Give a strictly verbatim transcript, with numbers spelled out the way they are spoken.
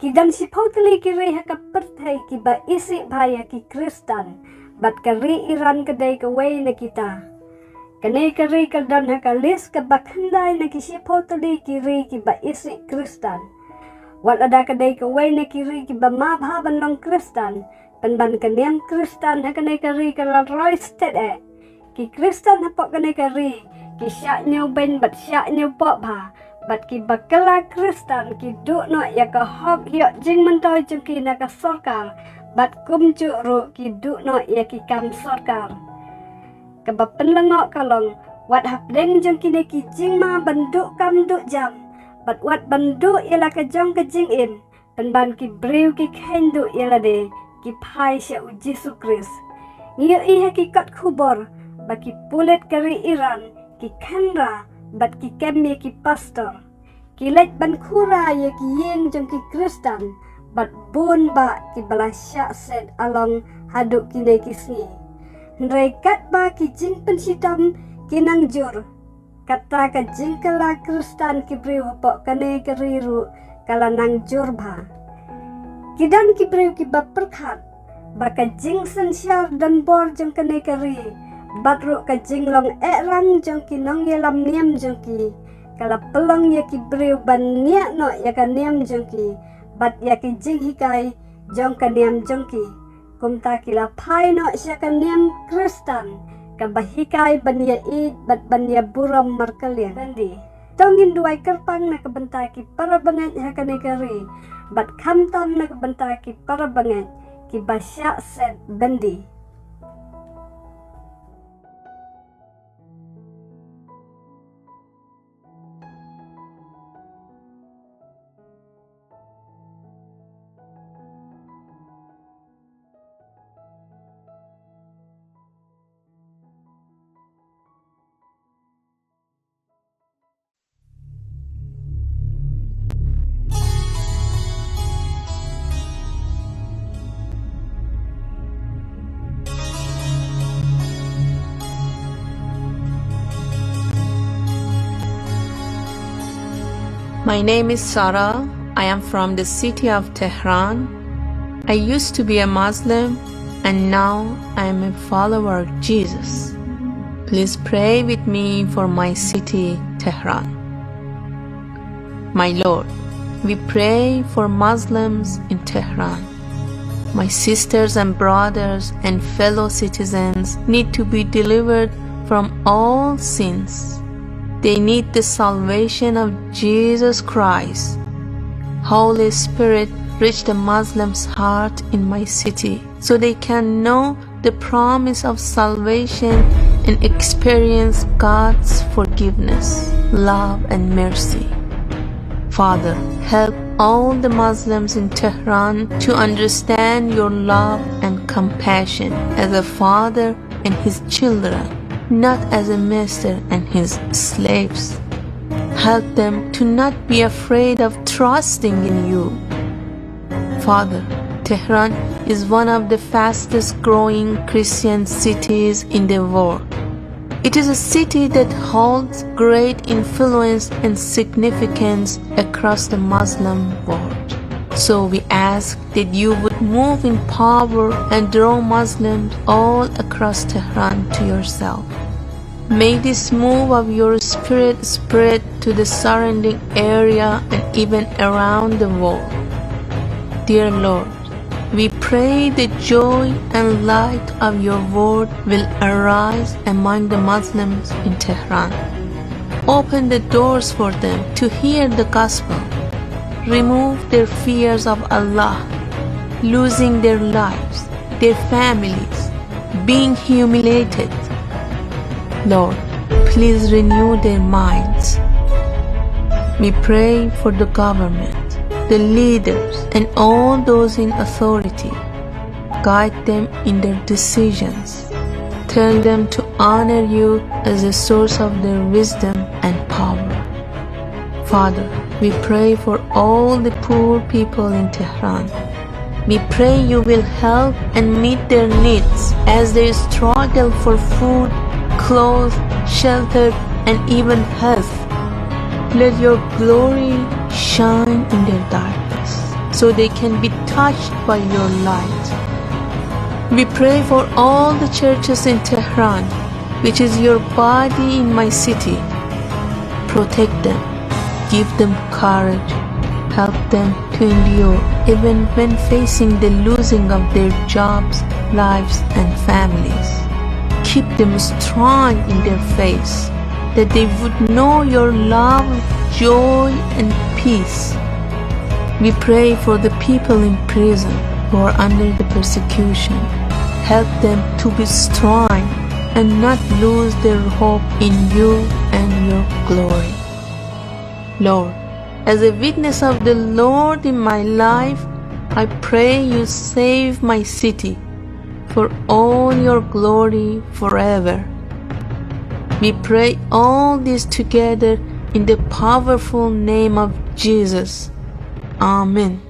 Ki don shiphew tylli ki ri ha ka pyrthei kiba isih bha ïa ki Khristan, bad ka ri Iran ka dei kawei na kita. Kane ka ri ka don ha ka list kaba khyndai na ki shiphew tylli ki ri kiba isih Khristan. Wat lada ka dei kawei na ki ri kiba ma bha ban long Khristan, pynban ka niam Khristan ha kane ka ri ka la roi stet eh. Ki Khristan hapoh kane ka ri ki shah ñiewbeiñ bad shah ñiewpoh bha, bad kiba kylla Khristan ki duh noh ïa ka hok ïoh jingmyntoi jong ki na ka sorkar, bad kumjuh ruh ki duh noh ïa ki kam sorkar. Kaba pynlyngngoh ka long, wat hapdeng jong kine ki jingma ban duh kam duh jam, bad wat ban duh ïa la ka jong ka jingim, pynban ki briew ki kheiñ duh ïa lade, ki phai sha U Jisu Khrist. Ngi ïohi ha ki kot khubor ba ki pulit ka ri Iran ki khenra bad ki kem ïa ki pastor. Ki leit ban khura ïa ki ïing jong ki Khristan, bad bun bah kiba la shah set along haduh kine ki sngi. Hynrei katba ki jingpynshitom ki nang jur, kata ka jingkylla Khristan ki briew hapoh kane ka ri ruh ka la nang jur bha. Ki don ki briew kiba pyrkhat ba ka jingsynshar donbor jong kane ka ri, bad ruh ka jinglong ehrang jong ki nongïalam niam jong ki, ka la pynlong ïa ki briew ban ñiah noh ïa ka niam jong ki, bad ïa ki jinghikai jong ka niam jong ki. Kumta ki la phai noh sha ka niam Khristan, kaba hikai ban ïaieit bad ban ïaburom markylliang. Byndi. To ngin duwai kyrpang na ka bynta ki para bangeit ha kane ka ri, bad khamtam na ka bynta ki para bangeit kiba shah set byndi. My name is Sarah. I am from the city of Tehran. I used to be a Muslim and now I am a follower of Jesus. Please pray with me for my city, Tehran. My Lord, we pray for Muslims in Tehran. My sisters and brothers and fellow citizens need to be delivered from all sins. They need the salvation of Jesus Christ. Holy Spirit, reach the Muslims' heart in my city so they can know the promise of salvation and experience God's forgiveness, love, and mercy. Father, help all the Muslims in Tehran to understand your love and compassion as a father and his children, not as a master and his slaves. Help them to not be afraid of trusting in you. Father, Tehran is one of the fastest growing Christian cities in the world. It is a city that holds great influence and significance across the Muslim world. So we ask that you would move in power and draw Muslims all across Tehran to yourself. May this move of your spirit spread to the surrounding area and even around the world. Dear Lord, we pray the joy and light of your word will arise among the Muslims in Tehran. Open the doors for them to hear the gospel. Remove their fears of Allah, losing their lives, their families, being humiliated. Lord, please renew their minds. We pray for the government, the leaders, and all those in authority. Guide them in their decisions. Turn them to honor you as a source of their wisdom and power. Father, we pray for all the poor people in Tehran. We pray you will help and meet their needs as they struggle for food, clothes, shelter, and even health. Let your glory shine in their darkness. so they can be touched by your light. We pray for all the churches in Tehran, which is your body in my city. Protect them, give them courage, help them to endure even when facing the losing of their jobs, lives, and families. Keep them strong in their faith, that they would know your love, joy, and peace. We pray for the people in prison who are under the persecution. Help them to be strong and not lose their hope in you and your glory. Lord, as a witness of the Lord in my life, I pray you save my city for all your glory forever. We pray all this together in the powerful name of Jesus. Amen.